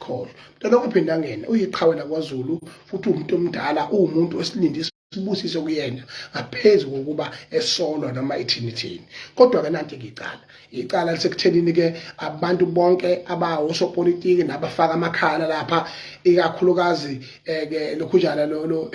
Ningasikhohlwa, mntwana kwaPhindangene uyiqhawe lakwaZulu futhi uwumuntu omdala, uwumuntu esilinde isibusiso kuyena ngaphezu kokuba esolwa noma ithini thini. Kodwa-ke nanti icala, icala lisekuthenini-ke abantu bonke abawosopolitiki nabafaka amakhala lapha, ikakhulukazi ke lokhunjana lo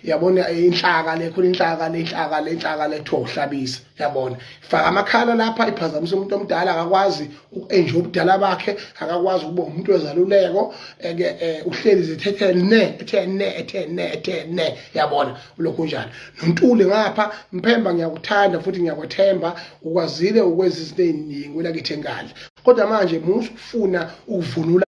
yabona inhlaka le, khona inhlaka le, inhlaka le, inhlaka le kuthiwa uHlabisa, yabona, faka amakhala lapha, iphazamisa umuntu omdala, akakwazi uku-enjoy ubudala bakhe, akakwazi ukuba umuntu wezaluleko ke, uhleli zithethe ne ethe ne ethe ne ethe ne, yabona, ulokhu njalo. NoNtuli ngapha, Mphemba, ngiyakuthanda futhi ngiyakwethemba, ukwazile ukwenza izinto eziningi kwelakithi eNkandla, kodwa manje musu ufuna ukuvunula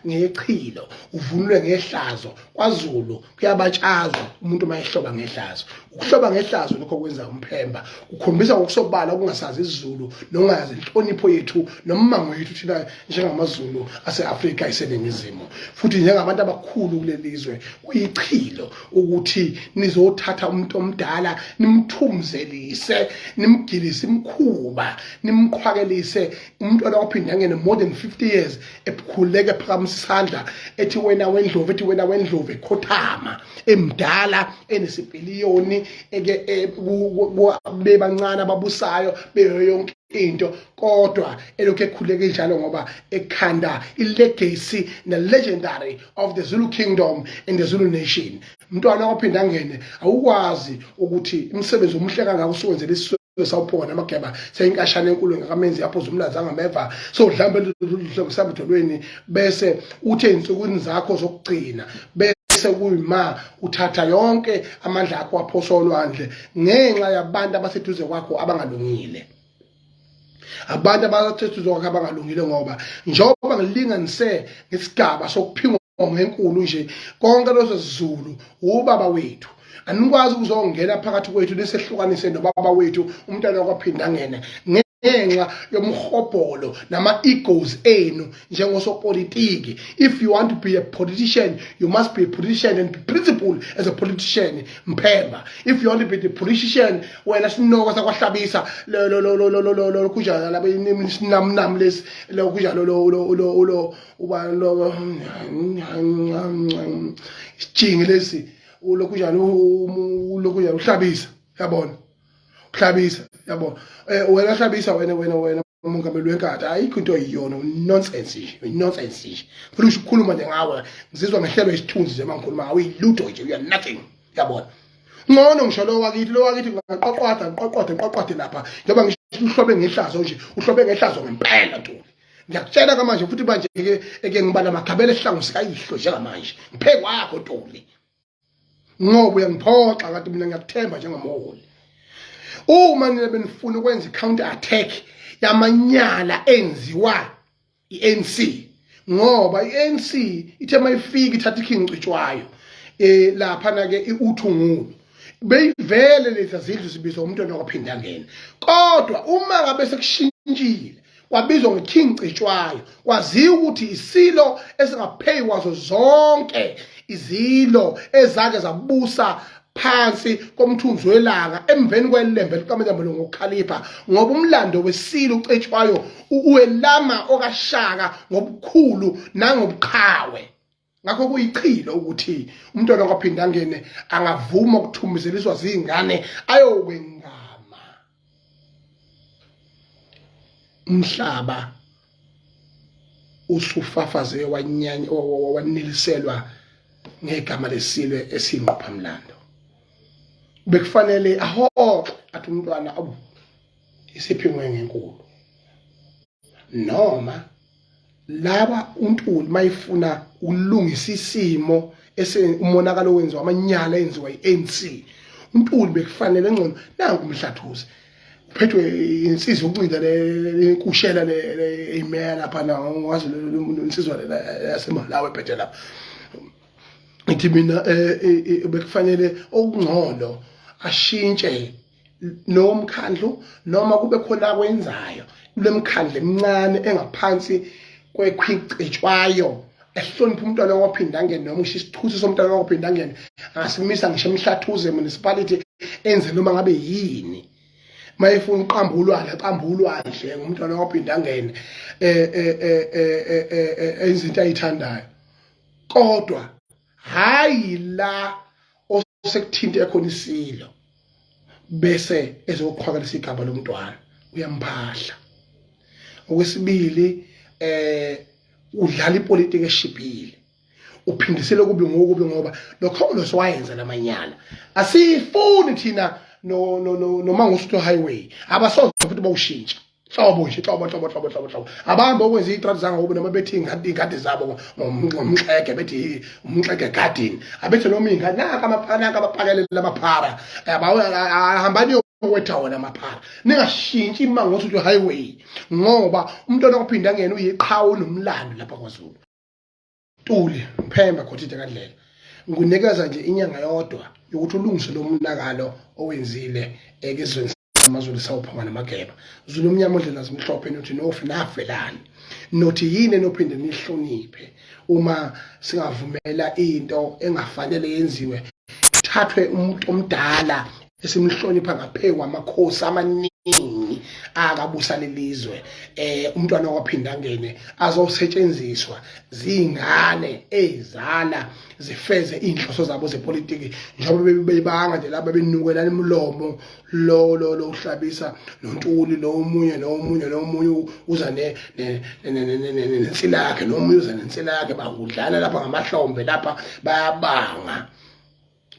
ngechilo, uvunule ngehlazo. KwaZulu kuyabatshazwa umuntu uma ehloba ngehlazo. Ukuhloba ngehlazo lokho kwenza uMphemba kukhombisa ngokusobala ukungasazi isiZulu nokungayazi inhlonipho yethu nommango yethu thina njengamaZulu ase-Afrika iseningizimu, futhi njengabantu abakhulu kuleli zwe. Kuyichilo ukuthi nizothatha umuntu omdala nimthumzelise, nimgilise imkhuba, nimqhwakelise umntwana waPhindangene more than 50 years ekhululeke, ephakamisa isandla ethi wena wendlovu, ethi wena wendlovu, ekhothama emdala, enesipiliyoni eke bebancane ababusayo beyo yonke into, kodwa elokhu ekhuleke njalo ngoba ekhanda i-legacy ne-legendary of the Zulu Kingdom and the Zulu nation. Mntwana waPhindangene, awukwazi ukuthi umsebenzi omuhle kangaka usuwenzela isizwe sawuphoka namageba seyinkashana enkulu ngakamenzi yaphuza umlazi angameva sodlambe luhlobisabudolweni, bese uthe ey'nsukwini zakho zokugcina bese kuyima uthatha yonke amandla akho waphosa olwandle ngenxa yabantu abaseduze kwakho abangalungile, abantu abaseduze kwakho abangalungile. Ngoba njengoba ngilinganise ngesigaba sokuphingwa ngenkulu nje konke lezo Zulu, ubaba wethu, anikwazi ukuzongena phakathi kwethu nisehlukanise nobaba wethu umntwana wakwaPhindangene ngenxa yomhobholo nama-egos enu njengosopolitiki. If you want to be a politician, you must be a politician and be principled as a politician. Mphemba, if you want to be the politician, wena sinoko sakwaHlabisa, lo kunjalo laba sinamnam lesi lo kunjalo lo uba lo isijingi lesi, lokhu njalo, lokhu njalo uHlabisa, yabona, uHlabisa, yabona, wena Hlabisa, wena umongameli weNkatha, ayikho into oyiyona, nonsense nje, nonsense nje. Futhi usho ukukhuluma nje ngawe ngizizwa ngehlelwe isithunzi nje mangikhuluma ngawe, uyilutho nje, you are nothing, yabona. Ngcono ngisho lo wakithi, lo wakithi ngaqoqwada ngiqoqwade ngiqoqwade lapha, njengoba ngisho uhlobe ngehlazo nje, uhlobe ngehlazo ngempela. Ntuli, ngiyakutshela kamanje futhi manje ke eke ngibala amagabela esihlangu sikayihlo njengamanje ngiphe kwakho Ntuli, ngoba uyangiphoxa, kanti mina ngiyakuthemba njengomholi. Uma nina benifuna ukwenza i-counter attack yamanyala enziwa i-ANC, ngoba i-ANC ithe mayifika ithatha iKing Cetshwayo lapha na ke uThungulu, beyivele lezi zindlu zibizwa umntwana wakwaPhindangene, kodwa uma ngabe sekushintshile kwabizwa ngeKing Cetshwayo, kwaziwa ukuthi isilo esingaphezu kwazo zonke izilo ezake zabusa phansi komthunzi welanga emveni kweLembe likaMazambelo ngokukhalipha, ngoba umlando wesilo uCetshwayo uwelama okaShaka ngobukhulu nangobuqhawe. Ngakho kuyichilo ukuthi umntwana kwaPhindangene angavuma ukuthumizeliswa zingane ayokwengama umhlaba usufafaze wanyanya waneliselwa ngegama lesilwe esingqophamlando. Bekufanele ahoxe athi umntwana awu isiphingwe ngenkulu, noma laba uNtuli mayifuna ukulungisa isimo umonakalo wenziwa amanyala enziwa i-ANC, uNtuli bekufanele ngcono nangu umhlathuze uphethwe insizwa yokuncinda lenkushela le imeya lapha na ngazi insizwa yaseMalawi ephethe lapha. Ngithi mina bekufanele okungcono ashintshe nomkhandlu noma kube khona akwenzayo kulemkhandlu emincane engaphansi kwekhwicetshwayo, ehlonipha umntwana wakwaPhindangene, noma ngisho isithuthi somntwana wakwaPhindangene angasimisa ngisho eMhlathuze Municipality, enze noma ngabe yini. Mayefuna uqamba ulwandle, aqamba ulwandle ngumntwana waphinda angene eh eh eh eh izinto ayithandayo. Kodwa hayi la osekuthinte khona isilo bese ezoqhwakalisa igama lomntwana, uyamphahla. Okwesibili, udlala ipolitiki eshibhile, uphindisele kubi ngokubi, ngoba lo Khongolose wayenza lamanyala. Asifuni thina no no no noma ngoSuthu Highway, abasoze futhi bawushintsha hlobo nje, hlobo hlobo hlobo hlobo hlobo. Abahambe okwenza iy'trati zangakubo, noma bethi iy'ngadi, iy'ngadi zabo ngomxege, bethi umxege garden, abethe noma iy'ngadi. Nanka nanka abaphakele lamaphara, ahambani yokwetha wona amaphara, ningashintshi iMangosuthu Highway, ngoba umntwana ophinda angene uyiqhawe nomlando lapha kwaZulu. Ntuli Mphemba Khothethe kaNdlela, ngikunikeza nje inyanga yodwa yokuthi ulungise lo monakalo owenzile ekezweni samaZulu sawuphuma namageba. Zulu omnyama ondlela zimhlophe, nothi nofi nafelani, nothi yini enophinde nihloniphe uma singavumela into engafanele yenziwe, thathwe umuntu omdala esimhlonipha ngaphezu kwamakhosi amaningi akabusa lelizwe, umntwana waphinda angene azosetshenziswa zingane ezala zifeze inhloso zabo zepolitiki, njengoba bebanga nje laba benukelana imlomo, lo lo lo uHlabisa noNtuli, lo omunye lo omunye lo omunye uza ne nensila yakhe, nomunye uza nensila yakhe, bakudlana lapha ngamahlombe lapha, bayabanga,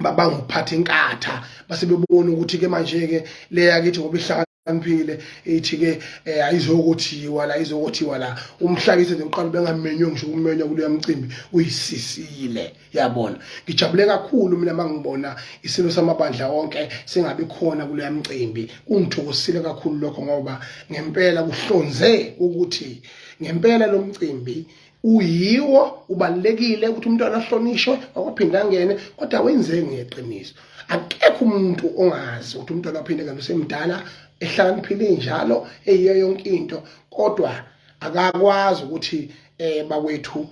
babanga ukuphatha inkatha. Base bebona ukuthi ke manje ke leya kithi ngoba ihlakaniphile, ithi ke ayizokuthiwa la, izokuthiwa la. UMhlabisa nje uqala bengamenywe ngisho ukumenywa kuleya mcimbi, uyisisile, yabona. Ngijabule kakhulu mina mangibona isilo samabandla onke singabi khona kuleya mcimbi. Kungithokozisile kakhulu lokho, ngoba ngempela kuhlonze ukuthi ngempela lo mcimbi uyiwo ubalekile ukuthi umntwana ahlonishwe akwaphinda angene, kodwa wenzeki ngeqiniso. Akekho umuntu ongazi ukuthi umntwana waphinde ngene usemdala, ehlakaniphile njalo, eyiyo yonke into, kodwa akakwazi ukuthi bakwethu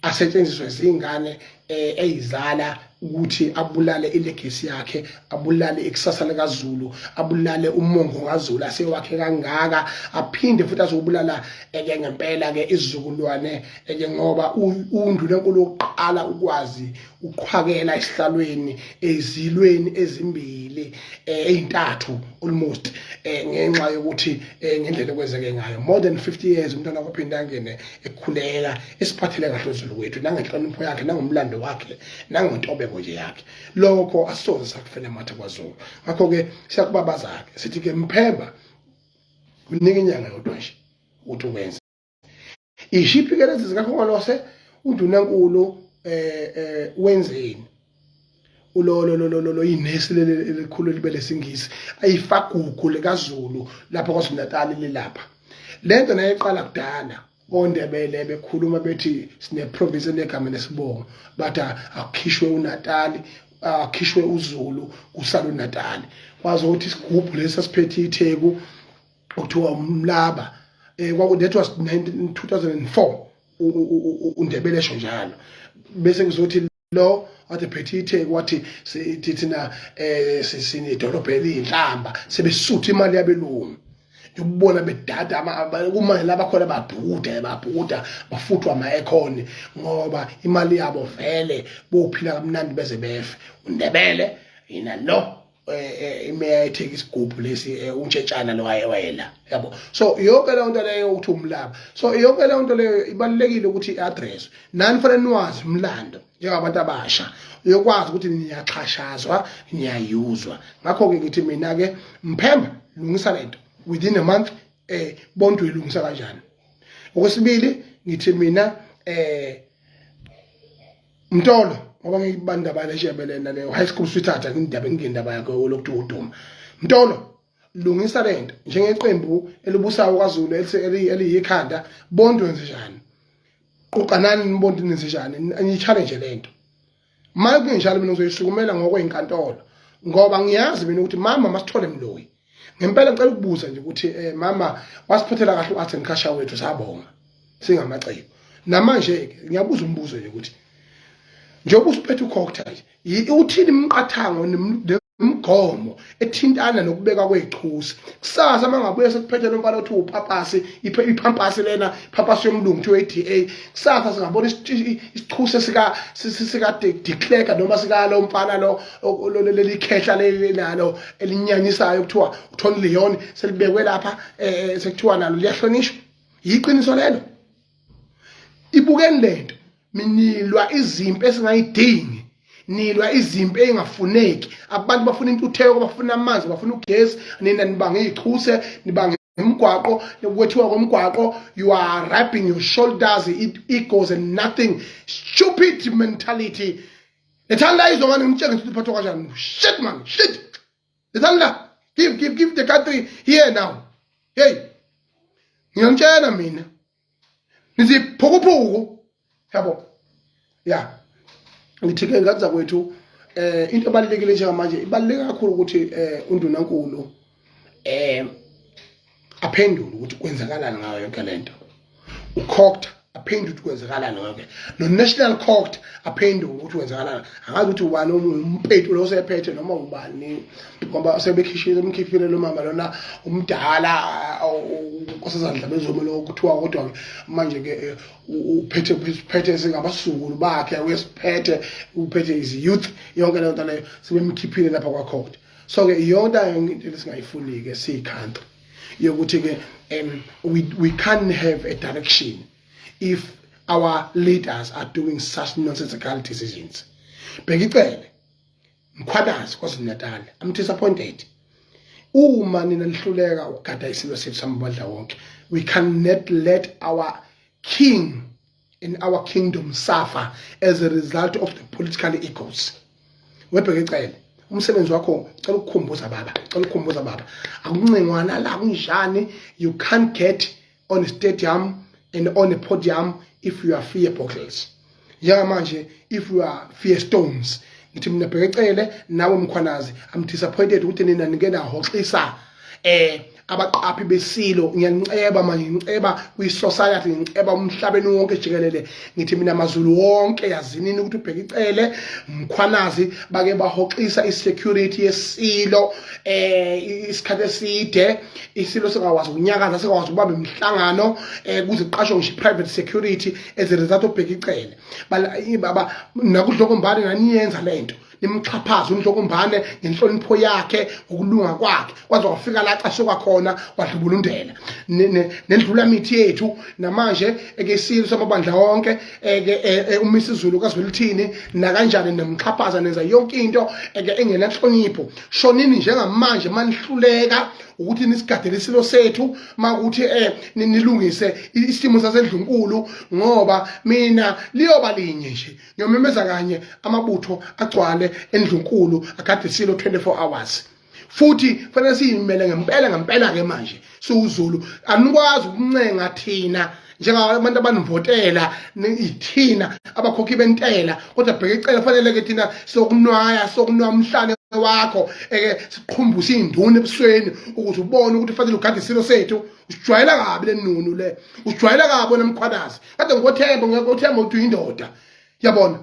asetshenziswe zingane eyizala ukuthi abulale ilegacy yakhe, abulale ikusasa likaZulu, abulale umongo kaZulu asewakhe kangaka, aphinde futhi azobulala eke ngempela ke izizukulwane eke, ngoba undunankulu wokuqala ukwazi uqhwakela esihlalweni ezilweni ezimbili, ezintathu almost, ngenxa yokuthi ngendlela okwenzeke ngayo more than 50 years umntwana kwaphinda angene ekhuleka esiphathele kahle uZulu wethu, nangenhlonipho yakhe, nangomlando wakhe, nangentobeko nje yakhe. Lokho asoze sakufela amathe kwaZulu. Ngakho-ke siyakubabaza-ke, sithi-ke Mphemba, kunika inyanga yodwa nje ukuthi ukwenze. Ishiphi-ke lezi zikaKhongolose? Undunankulu wenzeni ulo lo lo lo lo inesi lelikhulu libele singisi ayifagugu likaZulu lapha kwaZulu Natal lilapha. Lento naye iqala kudala oNdebele bekhuluma bethi sine province enegama nesibongo, bathi akukhishwe uNatal, akhishwe uZulu kusala uNatal. Kwazi ukuthi isigubhu lesi sasiphethe iTheku okuthiwa uMlaba, kwaku that was 2004, uNdebele esho njalo, bese kuzothi lo wathi phethe iTheku wathi sithi thina sinedolobha eliyinhlamba, sebesutha imali yabelungu yokubona bedada kumanje labakhona babhuda babhuda bafuthwa ama-aircon ngoba imali yabo vele bophila kamnandi beze befe. uNdebele yina lo imeya eTheku, isigubhu lesi, uNtshetshana lo wayewela, yabo. So yonke leyo nto leyo ukuthi umlaba, so yonke leyo nto leyo ibalulekile ukuthi i-address. Nani fanele niwazi umlando njengabantu abasha, uyokwazi ukuthi niyaxhashazwa, niyayuzwa. Ngakho-ke ngithi mina-ke, Mphemba, lungisa lento within a month, bonke uyilungisa kanjani. Okwesibili ngithi mina, Mtolo, ngoba ngiyibandaba leshebelena leyo high school sweetheart, ngindaba ngingendaba yakho lokuthiwa uduma. Mtolo, lungisa lento njengeqembu elibusayo kwaZulu eliyikhanda. Bonke wenze njani? Quqanani nibonke, nenze njani? Ni-challenge lento. Manje kungenjalo mina ngizoyisukumela ngokweyinkantolo, ngoba ngiyazi mina ukuthi mama masithole Mloyi ngempela. Ngicela ukubuza nje ukuthi mama wasiphathela kahle u-art and culture wethu, sabonga singamaciko. Namanje ke ngiyabuza umbuzo nje ukuthi njengoba usiphethe uCogta nje, uthini imiqathango? Imigomo ethintana nokubekwa kwey'chusi. Kusasa uma ngabuye sekuphethe lo mfana othi upapasi, iphampasi lena, iphampasi yomlungu kuthiwa i-DA. Kusasa singabona isichuse sika sika de Klerk noma sika lo mfana lo leli khehla leli nalo elinyanyisayo kuthiwa uTony Leon selibekwe lapha sekuthiwa nalo liyahlonishwa. Yiqiniso lelo. Ibukeni lento. Nilwa izimpi esingayidingi, nilwa izimpi engafuneki. Abantu bafuna intutheko, bafuna amanzi, bafuna ugesi, nina nibanga izichuse, nibanga imigwaqo, ukwethiwa komgwaqo. You are rubbing your shoulders, egos and nothing, stupid mentality. Lethani la izwe ngane ngitshenge ukuthi iphathwa kanjani. Shit man, shit. Lethani la. Give give give the country here now. Hey, ngiyantshela mina, niziphukuphuku yabo. Ya, ngithi ke ngathi zakwethu, into ebalulekile njengamanje, ibaluleke kakhulu ukuthi undunankulu aphendule ukuthi kwenzakalani ngayo yonke lento, uCogta aphendule ukuthi kwenzakalani yonke, no-national COGTA aphendule ukuthi kwenzakalani. Angazi ukuthi ubani umpetu lo osephethe noma ubani, ngoba sebekhishile, emkhiphile lo mama lona umdala, uNkosazana Dlamini lo kuthiwa, kodwa manje ke uphethe uphethe singabasukulu bakhe, uyesiphethe, uphethe is youth, yonke leyo nto leyo sebemkhiphile lapha kwaCogta. So ke iyona into esingayifuni ke siyi-country yokuthi ke we can't have a direction if our leaders are doing such nonsensical decisions. Bheki Cele, Mkhwanazi, KwaZulu-Natal, I'm disappointed uma nina nihluleka ukugada isilo sethu samabandla wonke. We cannot let our king in our kingdom suffer as a result of the political egos. We Bheki Cele, umsebenzi wakho, cela ukukhumbuza baba, cela ukukhumbuza baba, akuncengwana la kunjani. You can't get on a stadium and on a podium if you are fear bottles njengamanje, if you are fear stones. Ngithi mina, Bheki Cele nawe Mkhwanazi, I'm disappointed ukuthi nina nike nahoxisa abaqaphi besilo. Ngiyaniceba manje, ngiceba kwi-society, ngiceba umhlabeni wonke jikelele. Ngithi mina, maZulu wonke, yazinini ukuthi uBheki Cele, Mkhwanazi bake bahoxisa i-security yesilo isikhathi eside, isilo singakwazi ukunyakaza, singakwazi ukubamba imihlangano, kuze kuqashwe ngisho i-private security as a result of Bheki Cele. Baba nakuDlokombane naniyenza lento, nimxhaphaze uNdlokombane ngenhlonipho yakhe, ngokulunga kwakhe, kwaze wafika la casuka khona wadlubulundela nendlula mithi yethu. Namanje eke isilo samabandla wonke eke uMisuzulu kaZwelithini nakanjani nemxhaphaza, nenza yonke into eke engenanhlonipho. Shonini njengamanje manihluleka ukuthi nisigadele isilo sethu, makuthi nilungise isimo sasendlunkulu, ngoba mina liyoba linye nje, ngiyomemeza kanye, amabutho agcwale endlunkulu agade isilo 24 hours. Futhi fanele siyimele ngempela ngempela ke manje siwuZulu. Anikwazi ukuncenga thina njengabantu abanivotela, ithina abakhokhi bentela. Kodwa Bheki Cele, fanele ke thina sokunwaya, sokunwaya umhlane wakho, eke siqhumbuse induna ebusweni ukuthi ubone ukuthi fanele ugade isilo sethu. Usijwayela kabi le nunu le, usijwayela kabi wena Mkhwanazi. Kade ngothemba, ngothemba ukuthi uyindoda, yabona.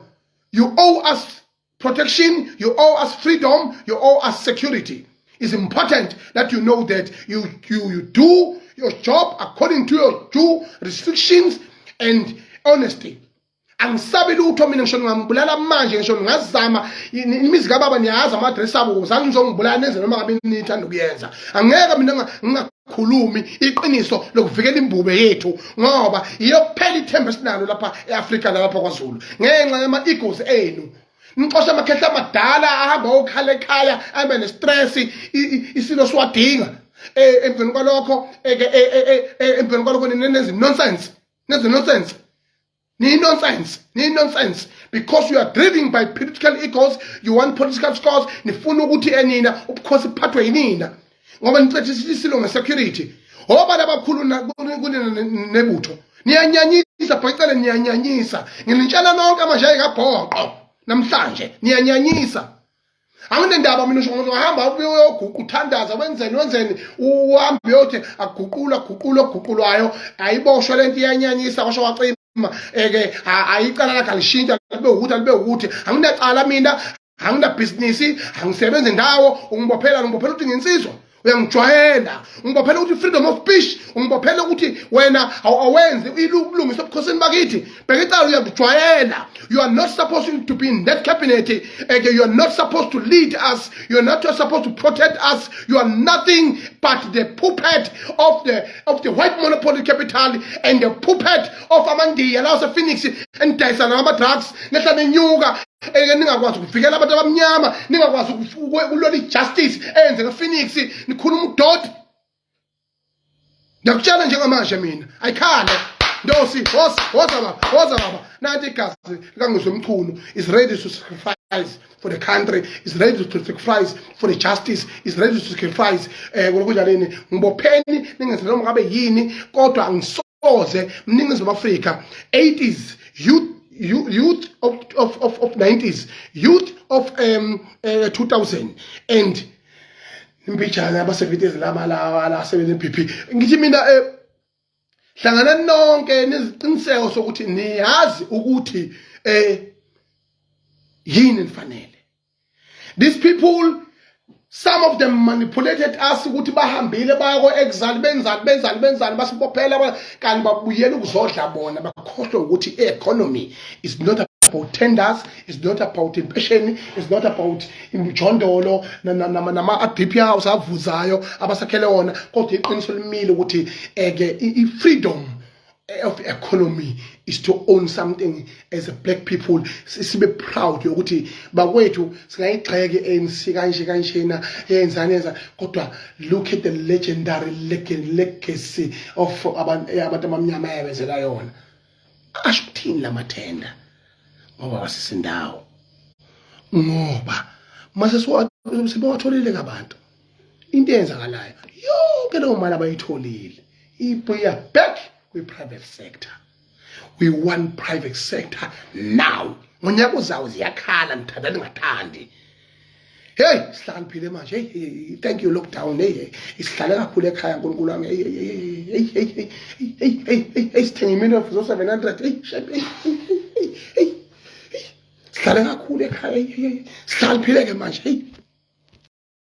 You owe us protection, you owe us freedom, you owe us security. It's important that you know that you do your job according to your due restrictions and honesty. Angisabi lutho mina, ngisho ngingambulala manje, ngisho ngingazama imizi kababa, niyazi ama-address abo, zange nizongibulala, nenze noma ngabe nithanda ukuyenza. Angeke mina ngingakhulumi iqiniso lokuvikela imbube yethu, ngoba iyo kuphela ithemba esinalo lapha e-Afrika nalapha kwaZulu. Ngenxa yama-egos enu nixosha amakhehla amadala ahamba okhala ekhaya, abe ne-stress, isilo siwadinga. Emveni kwalokho eke emveni kwalokho nenze nonsense, nenze nonsense, ni-nonsense, ni-nonsense, because you are driven by political egos. You want political scores. Nifuna ukuthi enina ubukhosi buphathwe yinina, ngoba nicethisile isilo nge-security, obani abakhulu kunina nebutho. Niyanyanyisa, Bheki Cele, niyanyanyisa. Nginitshela nonke manje ayikabhoqo namhlanje, niyanyanyisa. Anginendaba mina, usho ungahamba uyoguqa, uthandaza, wenzeni wenzeni, uhambe uyothi akuguqulwa, guqulwa okuguqulwayo, ayiboshwe lento, iyanyanyisa. Kwasho wacima eke ayicala lakhe alishintsha libe ukuthi alibe ukuthi anginecala mina. Anginabhizinisi, angisebenzi ndawo. Ungibophela, ungibophela ukuthi nginsizwa, uyangijwayela. Ungibophela ukuthi freedom of speech, ungibophela ukuthi wena awenzi ubulungiswa ebukhosini bakithi. Bheka icala, uyakujwayela. You are not supposed to be in that cabinet. You are not supposed to lead us, you are not supposed to protect us. You are nothing but the puppet of the white monopoly capital and the puppet of amaNdiya la ase-Phoenix enidayisa nama-drugs, nehla nenyuka. Ningakwazi ukuvikela abantu abamnyama, ningakwazi ukulwela i-justice eyenzeka ePhoenix, nikhuluma udoti. Ngiyakutshela njengamanje mina, ayikhale ndosi. Hosa, hosa baba, hosa baba. Nanti igazi likaNgizwe Mchunu is ready to sacrifice for the country, is ready to sacrifice for the justice, is ready to sacrifice. Kunjaleni, ngibopheni, ningenze noma ngabe yini, kodwa angisoze. Mningizimu Afrika, 80s youth, youth of 90s, youth of 2000 and imbijana, abasebenzi laba laba la sebenza BP, ngithi mina hlangana nonke niziqiniseko sokuthi niyazi ukuthi yini nifanele. These people, some of them manipulated us ukuthi bahambile baya ko-exile, benzani, benzani, benzani, basibophela, kanti babuyela ukuzodla bona. Bakhohlwe ukuthi i-economy is not about tenders, is not about impesheni, is not about imijondolo nama-drip house avuzayo abasakhele wona, kodwa iqiniso limile ukuthi eke i-freedom of economy is to own something as a black people. Sibe proud yokuthi bakwethu singayigxeka i-ANC kanje kanjena, yenzani, yenza, kodwa look at the legendary legacy of abantu abamnyama ayabenzela yona. Asho ukuthini lamathenda? Ngoba wasisindawo, ngoba mase sibawatholile kabantu, into eyenzakalayo, yonke leyo mali abayitholile ibuya back kwi-private sector. We want private sector now. Ngonyaka uzawo ziyakhala, nithanda ningathandi. Hey, sihlakaniphile manje. Hey, hey, thank you lockdown. Hey, hey, isihlale kakhulu ekhaya, nkulunkulu wami. Hey, hey, hey, hey, hey, hey, hey, hey, hey, sithenga imini zo 700. Hey, hey, hey, hey, sihlale kakhulu ekhaya. Hey, hey, sihlakaniphile ke manje. Hey.